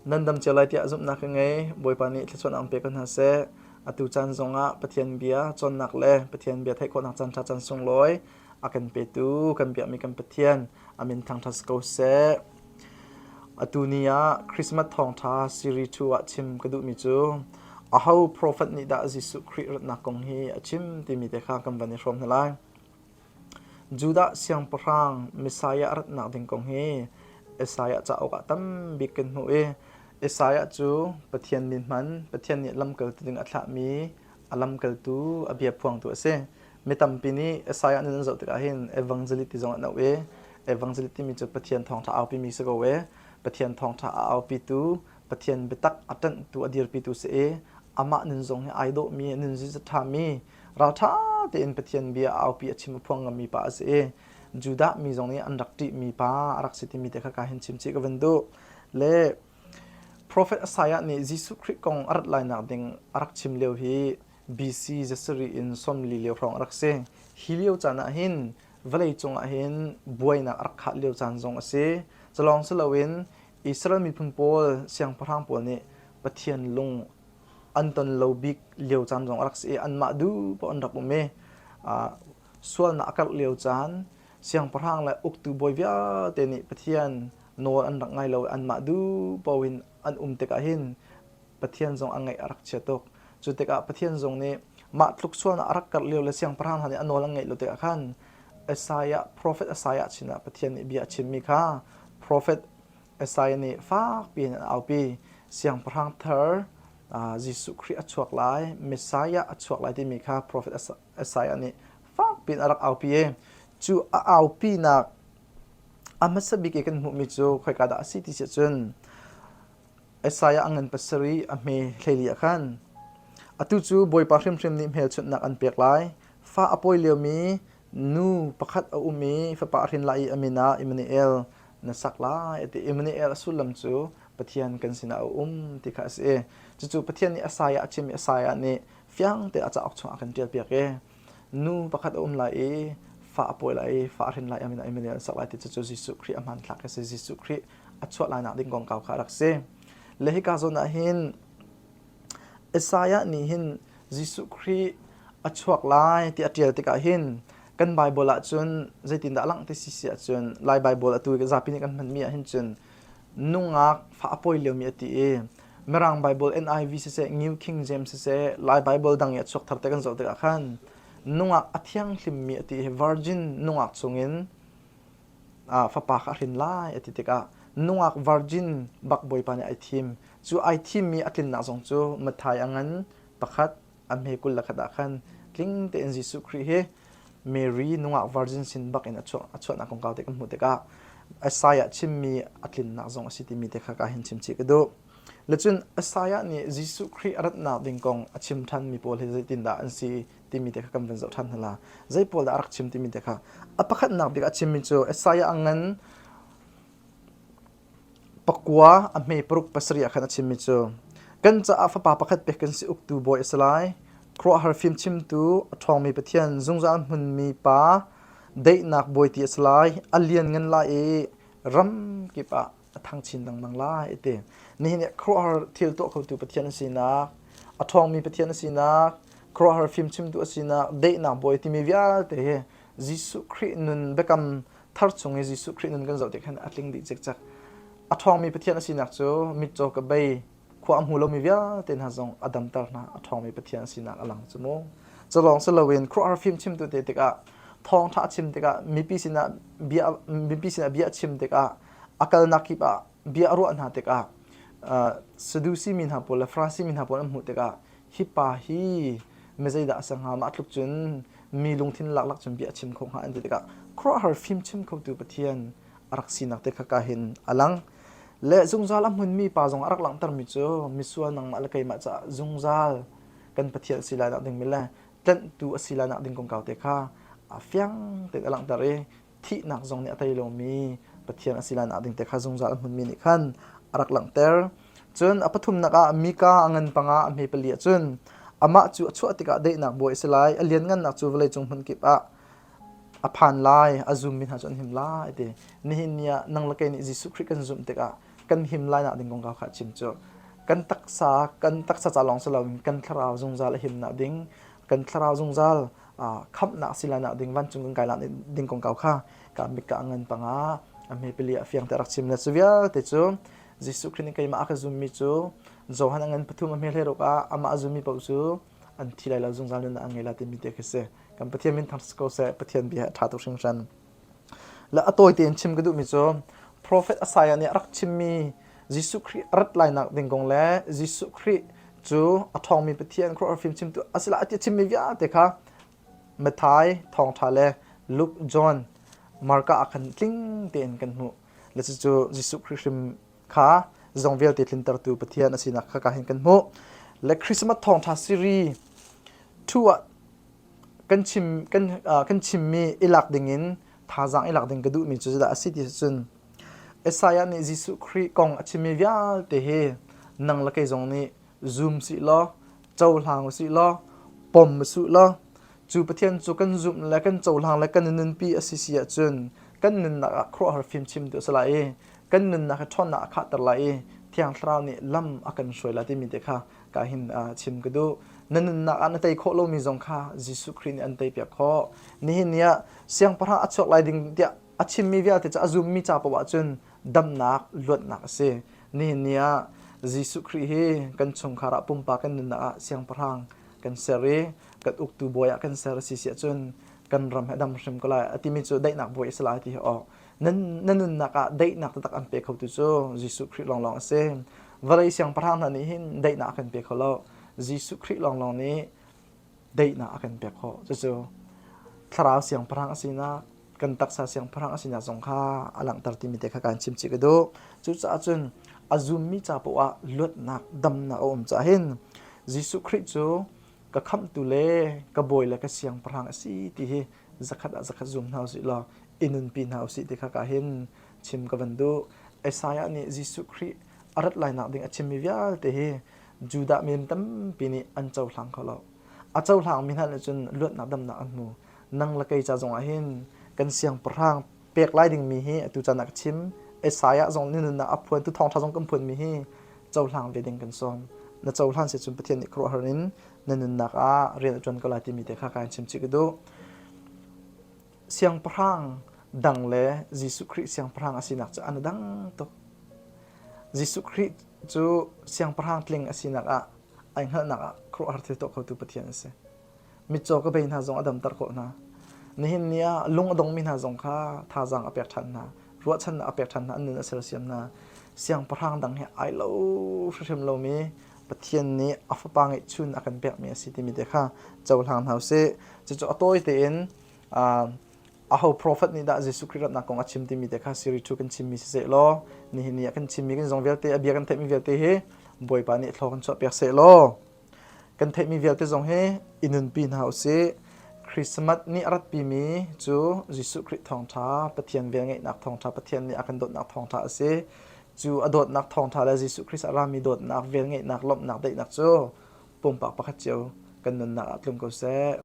Nan dam cio lai tiah zumhnak ka ngei. Bawipa nih thluachuahnak an pe ko hna seh. Atu caan zongah Pathian bia cawnnak le Pathian bia theih khawhnak caan ṭha caan sunglawi a kan petu kan biakmi kan Pathian a min thangṭhat si ko seh. Atu ni ah Christmas thawngṭha series 2 ah chim ka duhmi cu aho profet nih dah Jesuh Khrih ratnak kong hi a chim timi te kha kan van i hrawm hna lai. Judah siangpahrang Messiah a ratnak ding kong hi Isaiah cauk ah tambik kan hmuh i Isaiah cu Pathian min hman, Pathian nih lamkaltu ding a thlahmi a lamkaltu, a bia phuangtu a si. Mi tampi nih Isaiah nun an zoh tikah hin evangelist ti zong an auh i evangelist timi cu Pathian thawngṭha a aupimi si ko i Pathian thawngṭha a aupitu, Pathian biatak a ṭanhtu, a dirpitu si i amah nun zong hi ai dawhmi, a nun ziza ṭhami, ralṭha tein Pathian bia a aupi a chim a phuang ngammi pa a si i Judah mi zong nih an rak ṭihmi pa a rak si timi te kha ka hin chim chih ka van duh. Le Prophet Isaiah nih Jesuh Khrih kong a rat lainak ding a rak chim lio hi BC zasarih in 40 lio hrawng a rak si. Hi lio caan ah hin vawlei cung ah hin buainak a rak khah lio caan zong a si. Culawng si loin Israel miphun pawl siangpahrang pawl nih Pathian lung an ton lo bik lio caan zong a rak si i anmah duh paoh an rak um i sualnak a karh lio caan siangpahrang le uktu bawi vialte nih Pathian nawl an rak ngai lo i anmah duh paoh in an um tikah hin Pathian zong a ngaih a rak chia tuk. Cu tikah Pathian zong nih mah tluk sualnak a rak karh lio le siangpahrang hna nih a nawl an ngaih lo tikah khan Isaiah prophet Isaiah sinah Pathian nih bia a chimmi kha prophet Isaiah nih fakpi in an aupi. Siangpahrang thar Jesuh Khrih a chuak lai, Messiah a chuak lai timi kha profet Isaiah nih fakpi in a rak aupi i cu a aupinak a hmasa bik i kan hmuhmi cu khoika dah a si ti si ahcun Isaiah a ngan pasarih a hme hleili ah khan atu cu Bawipa hrimhrim nih hmelchunhnak an pek lai. Fa a pawi liomi nu pakhat a um i fapa a hrin lai i a min ah Immanuel na sak lai a ti. Immanuel a sullam cu Pathian kan sinah a um ti kha a si i cucu Pathian nih Isaiah a chim i Isaiah nih fiang te a cauk chungah a kan ṭialpiak i nu pakhat a um lai i fa a pawi lai i fa a hrin lai a min ah Immanuel an sak lai ti cucu Jesuh Khrih a hmanthlak a si. Jesuh Khrih a chuah lainak ding kongkau kha a rak si. Le hika zawn ah hin Isaiah nih hin Jesuh Khrih a chuak lai ti a ṭial tikah hin kan Baibal ahcun zeitindah a langh ti si si ahcun Lai Baibal atu zapi nih kan hmanmi ah hin cun nungak fa a pawi liomi a ti i Mirang Baibal NIV siseh New King James siseh Lai Baibal dang i a chuak thar te kan zoh tikah khan nungak a thianghlimmi a ti i virgin nungak chungin fapa kha a hrin lai a ti tikah nungak virgin bak Bawipa nih ai thim. Cu ai thimmi a tlinnak zong cu Matthai a ngan pakhat a hme 21 ah khan tling tein Jesuh Khrih hi Mary nungak virgin sin bak in a chuah a chuahnak kongkau te kan hmuh tikah Isaiah chimmi a tlinnak zong a si timi te kha ka hin chim chih ka duh. Le cun Isaiah nih Jesuh Khrih a ratnak ding kong a chim ṭhanmi pawl hi zeitindah an si timi te kha kan van zoh ṭhan hna la. Zei pawl dah a rak chim timi te kha. A pakhatnak bik a chimmi cu Isaiah a ngan pakua a hme paruk pasarih ah khan a chimmi cu kan caah fapa pakhat pek kan si uktu bawi a si lai. Khuaruahhar fimchimtu, a ṭhawngmi Pathian, zungzal hmunmi pa, daihnak bawi ti a si lai. A lianngan lai i ram kip ah a thang chin lengmang lai a ti. Nihin ah khuaruahhar thil tuah khotu Pathian a sinak, a ṭhawngmi Pathian a sinak, khuaruahhar fimchimtu a sinak, daihnak bawi timi vialte hi Jesuh Khrih nun biakam thar chung i Jesuh Khrih nun kan zoh tik khan a tling dih cikcek. A ṭhawngmi Pathian a sinak cu mitcaw ka bei khua a hmu lomi vialte hna zong a damter hna a ṭhawngmi Pathian sinak a lang cu mu. Cu lawng si loin khuaruahhar fimchimtu te tikah thawngṭha a chim tikah mipi sinah bia mipi sinah bia a chim tikah a kalnak kip ah bia a ruah hna tikah Sadusi mi hna pawl le Farasi mi hna pawl an hmuh tikah hi pa hi mi zeidah a si hnga mah tluk cun mi lungthin laklak cun bia a chim kho hnga an ti tikah khuaruahhar fimchim khotu Pathian a rak sinak te kha ka hin a lang. Le zungzal a hmunmi pa zong a rak langhtermi cu misual nangmah le keimah caah zungzal kan Pathian si lai nak ding mi le tlanhtu a si lai nak ding kongkau te kha a fiang tein a langhter i thihnak zong nih a tei lomi Pathian a si lai nak ding te kha zungzal a hmunmi nih khan a rak langhter. Cun a pathumnak ah Mika a ngan panga a hme pali ah cun amah cu a chuah tikah daihnak bawi a si lai, a lianngannak cu vawleicung hmun kip ah a phan lai, a zummi hna cu an him lai ti. Nihin ni ah nang le kei nih Jesuh Khrih kan zumh tikah kan him lai nak ding kongkau kha a chim cu. Kan taksa kan taksa ca lawng si loin kan thlarau zungzal a himnak ding, kan thlarau zungzal khamhnak si lai nak ding vancung kan kai nak ding kongkau kha ka mit ka ngan panga a hme pali a fiang te rak chim le cu vialte cu Jesuh Khrih nih keimah a ka zummi cu Johan a ngan pathum a hme hlei ruk ah amah a zummi paoh cu an thi lai lo zungzal nunnak an ngei lai timi te khi si. Kan Pathian min thang ko seh Pathian bia a ṭha tuk hringhran. Le a tawi tein chim ka duhmi cu Prophet Isaiah nih a rak chimmi Jesuh Khrih a rat lainak ding kong le Jesuh Khrih cu a ṭhawngmi Pathian khuaruahhar fimchimtu a si lai ti a chimmi vialte kha Matthai, Thawngṭha le Luke, John, Marka ah khan tling tein kan hmuh. Le cucu Jesuh Khrih hrim kha zong vialte tlintertu Pathian a sinak kha ka hin kan hmuh. Le Christmas thawngṭha siri 2 ah kan chim kan kan chimmi i lak dingin thazaang i lak ding ka duhmi cu zeidah a si ti cun Isaiah nih Jesuh Khrih kong a chimmi vialte hi nang le kei zong nih zum sih law cohlang u sih law pom u law cu Pathian cu kan zumh le kan cohlang le kan nunpi a si si ahcun kan nunnak ah khuaruahhar fimchim tu a si lai i kan nunnak hi ṭhawnnak a khahter lai i Thiang Thlarau nih lam a kan hruai lai timi te kha ka hin chim ka duh. Na nunnak ah na tei khawh lomi zong kha Jesuh Khrih nih an teipiak khawh. Nihin ni ah siangpahrang a chuak lai ding tiah a chimmi vialte cu a zummi ca paoh ahcun damnak, luatnak a si. Nihin ni ah Jesuh Khrih hi kan chungkhar ah pumpak kan nunnak ah siangpahrang kan ser i kan uktu bawi ah kan ser a si si ahcun kan ram he dam hrim ko lai a timi cu daihnak bawi a si lai ti hi awk na nunnak ah daihnak taktak an pe khotu cu Jesuh Khrih lawnglawng a si. Vawlei siangpahrang hna nih hin daihnak a kan pe kho lo. Jesuh Khrih lawnglawng nih daihnak a kan pek khawh. Cucu thlarau siangpahrang a sinak, kan taksa siangpahrang a sinak zong kha a langhter timi te kha kan chim chih ka duh. Cucaah cun a zummi ca paoh ah luatnak, damnak a um caah hin Jesuh Khrih cu ka khamhtu le ka bawi le ka siangpahrang a si ti hi zakhat ah zakhat zum hna usih law i nunpi hna usih ti kha ka hin chim ka van duh. Isaiah nih Jesuh Khrih a rat lainak ding a chimmi vialte hi Judah mi tampi nih an cohlang kho lo. A cohlangmi hna nih cun luatnak damnak an hmu. Nang le kei ca zongah hin kan siangpahrang pek lai dingmi hi atu caan ah ka chim. Isaiah zong nih nunnak a phuan tu thawngṭha zong kan phuanmi hi cohlang ve ding kan sawm. Na cohlan si cun Pathian nih khuaruahhar in na nunnak ah rian a ṭuan ko lai timi te kha ka in chim chih ka duh. Siangpahrang dang le Jesuh Khrih siangpahrang a sinak cu an dang tuk. Jesuh Khrih cu siangpahrang tling a sinak ah ai hngalhnak ah khuaruahhar thil tuah khotu Pathian a si. Mitcaw ka bei hna zong a damter khawh hna. Nihin ni ah lung a dongmi hna zong kha thazaang a pek ṭhan hna, ruahchannak a pek ṭhan hna, an nun a sersiam hna. Siangpahrang dang he ai lo hrimhrim lomi Pathian nih a fapa ngeihchun a kan pekmi a si timi te kha cohlang hna usih. Cucu a tawi tein aho prophet nih dah Jesuh Khrih ratnak kong a chim timi te kha siri thu kan chimmi si seh law nihin ni ah kan chimmi kan zong vialte a bia kan theihmi vialte hi Bawipa nih thlaw kan chuahpiak seh law kan theihmi vialte zong hi i nunpi hna usih. Christmas nih a ratpimi cu Jesuh Khrih thawngṭha, Pathian velngeihnak thawngṭha, Pathian nih a kan dawtnak thawngṭha a si. Cu a dawtnak thawngṭha le Jesuh Khrist a rami dawtnak, velngeihnak, lawmhnak, daihnak cu pumpak pakhat cio kan nunnak ah tlung ko seh.